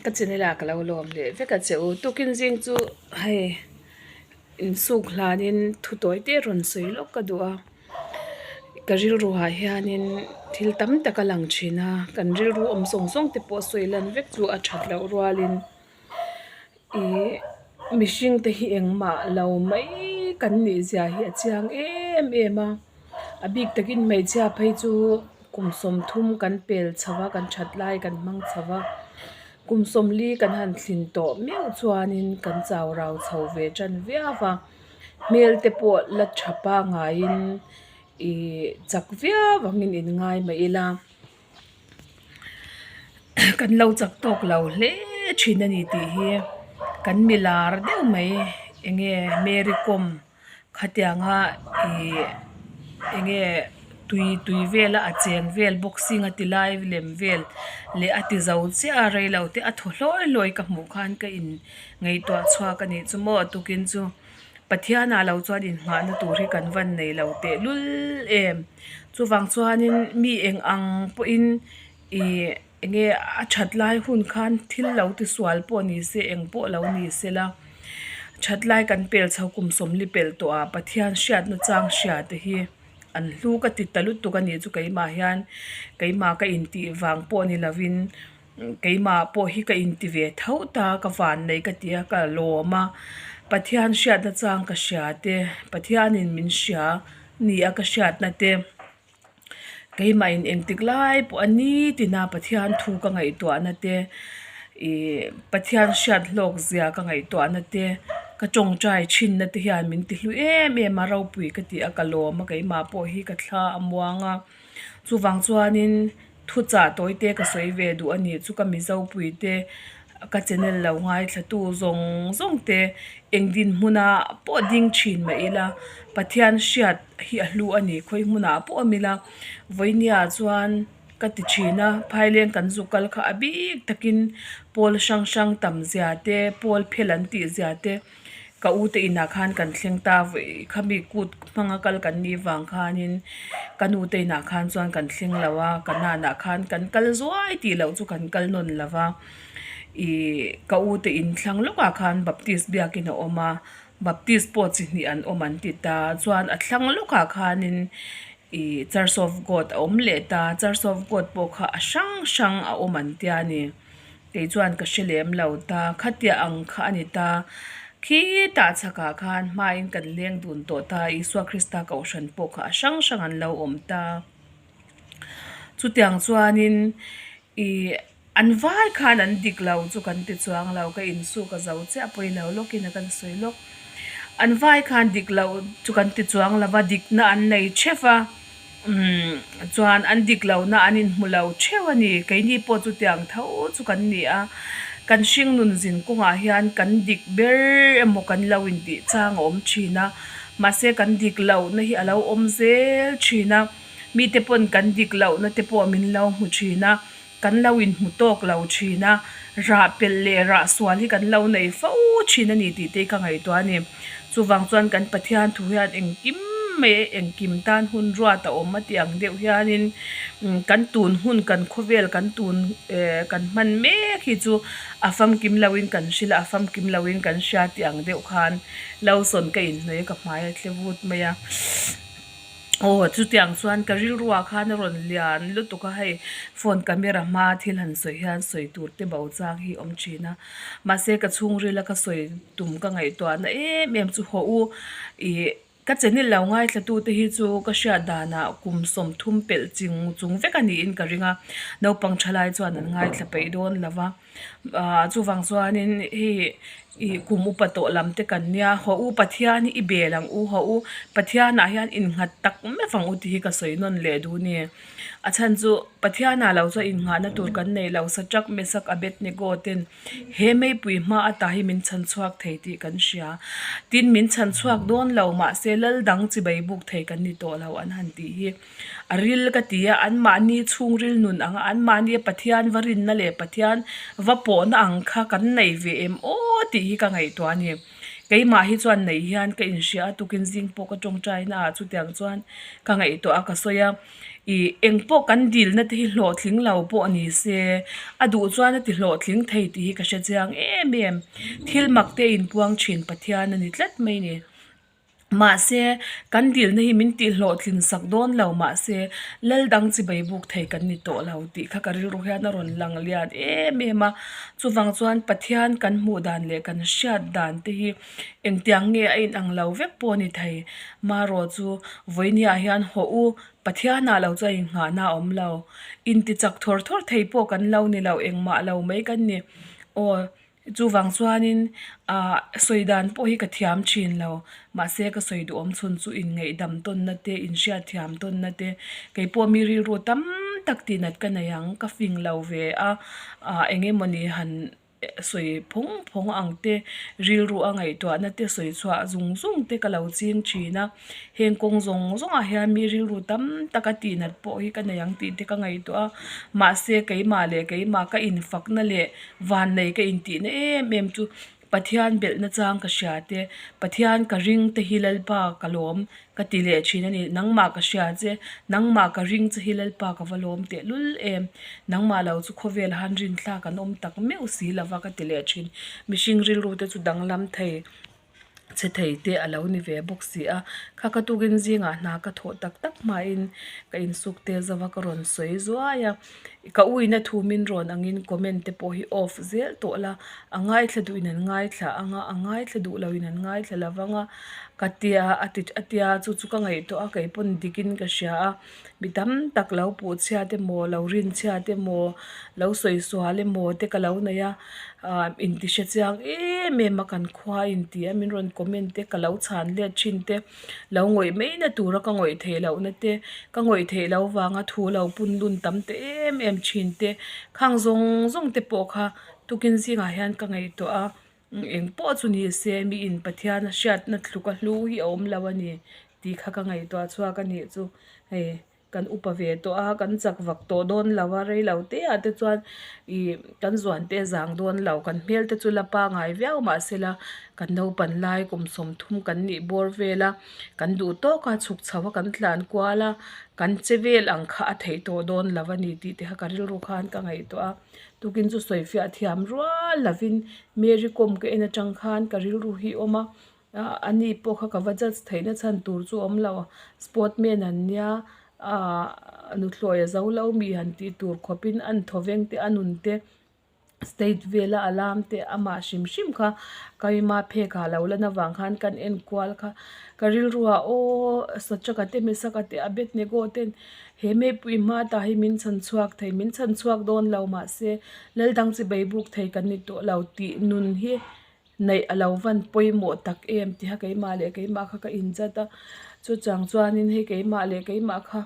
Ka channel ah ka lo lawm leh vek a che u. Tukin zing chu hei insuk hlanin thu tawi te rawn sawi lawk ka duh a. Ka rilru ah hianin thil tam tak a lang thin a, kan rilru awm zawng zawng te pawh sawi lan vek chu a that loh rualin ih mihring te hi engmah lo mai kan nih zia hi a chiang em em a. A bik takin hmeichhia phei chu kum 30 kan pel chho a kan that lai kan hmang chho a kum 40 kan han thlin tawh meuh chuanin kan chau rau chho ve tan viau a hmel te pawh la tha pangaiin ih chak viau angin in ngai mai ila kan lo chak tawk lo hle thin a ni tih hi kan milar deuh mai enge Mary Kom. Khatianga ih enge tui tui vela a cheng vel boxing a ti lai lem vel leh a ti zo chiah a rei lo te a thaw hlawi hlawi ka hmuh khan ka in ngaihtuah chhuak a nih chu maw tukin chu Pathian ah lo chuan inngahna tur hi kan van nei lo tehlul em chuvang chuanin mi eng ang pawhin ih. Enge a that lai hun khan thil lo ti sual pawh ni se eng pawh lo ni se la that lai kan pel chho kum 40 pelh tawh ah Pathian hriatna chang hria te hi an hlu ka ti ta lutuk a nih chu keimah hian keimah ka intih vang pawh ni lovin keimah pawh hi ka inti ve tho ta ka vannei ka ti a ka lawm a Pathian hriatna chang ka hria te Pathianin min hria ni a ka hriatna te. Keimah in engtik lai pawh a ni tina Pathian thu ka ngaihtuahna te ih Pathian hriat hlawk zia ka ngaihtuahna te ka tawngtai thinna te hian min ti hlu em em a ropui ka ti a ka lawm a keimah pawh hi ka thla a muang a chuvang chuanin Thuchah tawi te ka sawi ve duh a nih chu ka Mizo pui te ka channel lo ngaithla tu zawng zawng te eng dinhmuna pawh ding thin mah ila Pathian hriat hi a hlu a ni khawi hmunah pawh awm ila vawinia chuan ka ti thin a phaileng kan zu kal kha a bik takin pawl hrang hrang tam zia te pawl phel an tih zia te. Ka u te inah khan kan thleng ta vawi khami kut hmanga kal kan nih vang khanin ka nu te inah khan chuan kan thleng lo a ka nanah khan kan kal zuai tih loh chu kan kal nawn lo va ih ka u te in thlang lawkah khan baptist biakin a awm a baptist pawh chi hnih an awm an ti ta chuan a thlang lawkah khanin ih church of god a awm leh ta church of god pawh kha a hrang hrang a awm an tia ni. Kei chuan ka hre lem lo ta, khatia ang kha a ni ta. Khitah chhakah khan hmain kan leng dun tawh ta, Isua Krista kohhran pawh kha a hrang hrang an lo awm ta. Chutiang chuanin ih an vai khan an dik lo chu kan ti chuang lo, ka insuk a zo chiah pawhin lo lawkin a kan sawi lawk. An vai khan dik loh chu kan ti chuang lo va, dikna an nei theuh va. Umm chuan an dik lohna an inhmu lo theuh a ni. Keini pawh chutiang tho chu kan ni a, kan hringnun zin kawngah hian kan dik ber emaw kan lo intih chang a awm thin a, mahse kan dik lohna hi a lo awm zel thin a, mite pawn kan dik lohna te pawh min lo hmu thin a. Kan lo inhmu tawk lo thin a, rah pelh leh rah sual hi kan lo nei fo thin a ni tih te hi ka ngaihtuah a ni. Chuvang chuan kan Pathian thu hian engkim mai engkim tan hun ruat a awm a tih ang deuh hianin kan tun hun kan khawvel kan tun eh kan hman mek hi chu a famkim loin kan hrilh a, a famkim loin kan hria tih ang deuh khan lo sawn ka inhnawih a ka hmai a tle vut mai a. Aw chutiang chuan ka rilruah khan a rawn lian lutuk a hei phone camera hma thil han sawi hian sawi tur te bo chang hi awm thin a mahse ka chhungril a ka sawi tum ka ngaihtuahna em em chu haw u ih ka channel lo ngaithla tu te hi chu ka hriat danah kum 30 pelh ching chung vek a niin ka ring a naupang thalai chuan an ngaithla peih dawn lo va. Ahh chuvang chuanin hei ih kum upa tawh lam te kan nia haw u Pathian hi i bel ang u haw u Pathianah hian innghat tak meuh ang u tih hi ka sawi nawn leh duh a ni. A chhan chu Pathianah lo chuan innghahna tur kan nei lo Sachak Mesak Abednego ten he meipui hma ata hi min chhan chhuak thei tih kan hria. Tin min chhan chhuak dawn lo mahse lal dang chibai buk thei kan ni tawh lo an han tih hi. A ril ka ti a, anmahni chhungril nun anga anmahni Pathian va rinna leh Pathian va pawhna ang kha kan nei ve em aw tih hi ka ngaihtuah a ni. Keimah hi chuan nei hian ka inhria a, tukin zing pawh ka tawngtai na ah chutiang chuan ka ngaihtuah a ka sawi a, ih engpawh kan dilna te hi hlawhtling lo pawh ni se a duh chuan a ti hlawhtling thei tih hi ka hre chiang em em. Thil mak te a inpuang thin Pathian a ni tlat mai ni. Mahse, kan dilna hi min tih hlawhtlin sak dawn lo mahse, lal dang chibai buk thei kan ni tawh lo tih kha ka rilru hian a rawn lang lian em em a. Chuvang chuan Pathian kan hmuh dan leh kan hriat dan te hi engtiang nge a inang lo vek pawh a ni thei. Marawh chu vawinia hian hawh u, Pathianah lo chuan inghahna a awm lo. Intichak thawr thawr thei pawh kan lo ni lo, engmah lo mai kan ni. Aw. Chuvang chuanin ah sawi dan pawh hi ka thiam thin lo. Mahse ka sawi duhawm chhun chu inngaihdam tawnna te, inhriatthiam tawnna te, kei pawh mi rilru tam tak tihnat ka nei ang, ka fing lo ve a, ah eng emawni han sawi phawng phawng ang te, rilru a ngaihtuahna te sawi chhuah zung zung te ka lo ching thin a. Heng kawng zawng zawngah hian mi rilru tam taka tihnat pawh hi ka nei ang tih te ka ngaihtuah a, mahse keimah leh keimah ka infakna leh Vannei ka intihna em em chu Pathian belhna chang ka hria te, Pathian ka ring te hi Lalpa ka lawm ka ti leh thin a ni. Nangmah ka hria che, nangmah ka ring che hi Lalpa ka va lawm tehlul em. Nangmah lo chu khawvel han rinthlak an awm tak meuh si lova ka ti leh thin. Mihring rilru te chu danglam thei. Chhe thei te a lo ni ve bawk si a, kha ka tukin zingah hna ka thawh tak tak hmain ka insuk te zova ka rawn sawi zuai a, ka uina thu min rawn angin comment te pawh hi off zel tawh la, a ngaithla duhin an ngaithla ang a, a ngaithla duh loin an ngaithla lo vang a, ka tia a ti a tia chu chu ka ngaihtuah a keipawn dikin ka hria a, mi tam tak lo puh chhiat emaw lo rin chhiat emaw lo sawi sual emaw te ka lo nei a. Ahh inti hre chiang em em a kan khua inti a min rawn comment te ka lo chhan let thin te lo ngawih mai na tura ka ngawih theih loh na te ka ngawih theih loh vanga thu lo pun lun tam ta em em thin te khang zawng zawng te pawh kha tukin zingah hian ka ngaihtuah a engpawh chu ni se mi in Pathian a hriatna thluk a hlu hi a awm lo a ni tih kha ka ngaihtuah chhuak a nih chu hei. Kan upa ve tawh a, kan chak vak tawh dawn lo a, rei lo te ah te chuan ih kan zuan te a zang dawn lo, kan hmel te chu la pangai viau mahsela kan naupan lai kum sawmthum kan nih bawr vel a, kan duh tawk a chhuk chho a kan tlan kual a, kan che vel ang kha a theih tawh dawn lo a ni tih te kha ka rilru khan ka ngaihtuah a, tukin chu sawifiah thiam rual lovin Mary Kom ka en atang khan ka rilru hi a awm a. Ah ani pawh kha ka va judge theihna chhan tur chu a awm lo sportman an nia ah nuthlawi a zo lo mi han tih tur khawpin an thawveng te a nun te state vela a lam te amah hrim hrim kha keima phek ah lo lan avang khan kan en kual kha ka rilru ah aw Sachaka te Mesaka te Abednego ten he meipui hma ta hi min chhan chhuak thei min chhan chhuak dawn lo mahse lal dang chibai buk thei kan ni tawh lo tih nun hi. Neih a lo van pawimawh tak em tiha keimah leh keimah kha ka inzat a, chuchang chuanin hei keimah leh keimah kha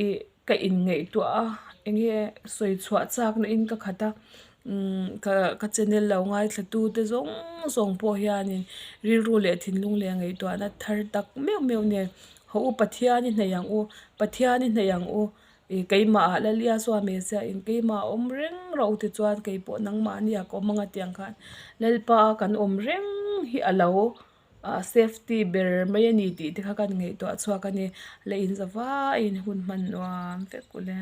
ih ka inngaihtuah a enge sawi chhuah chakna in ka khat a umm ka ka channel lo ngaithla tu te zawng zawng pawh hianin rilru leh thinlung leh ngaihtuahna thar tak meuh meuh nen haw u Pathian i hnaih ang u Pathian i hnaih ang u. Ih keimah ah Lalia chuan hmeichhia in keimah a awm reng rawh u tichuan keipawh nangmah ania ka awm anga tiang khan Lalpa a kan awm reng hi a lo ah safety ber mai a ni tih te kha kan ngaihtuah chhuak a ni la in za vaiin hun hman nuam vek ule.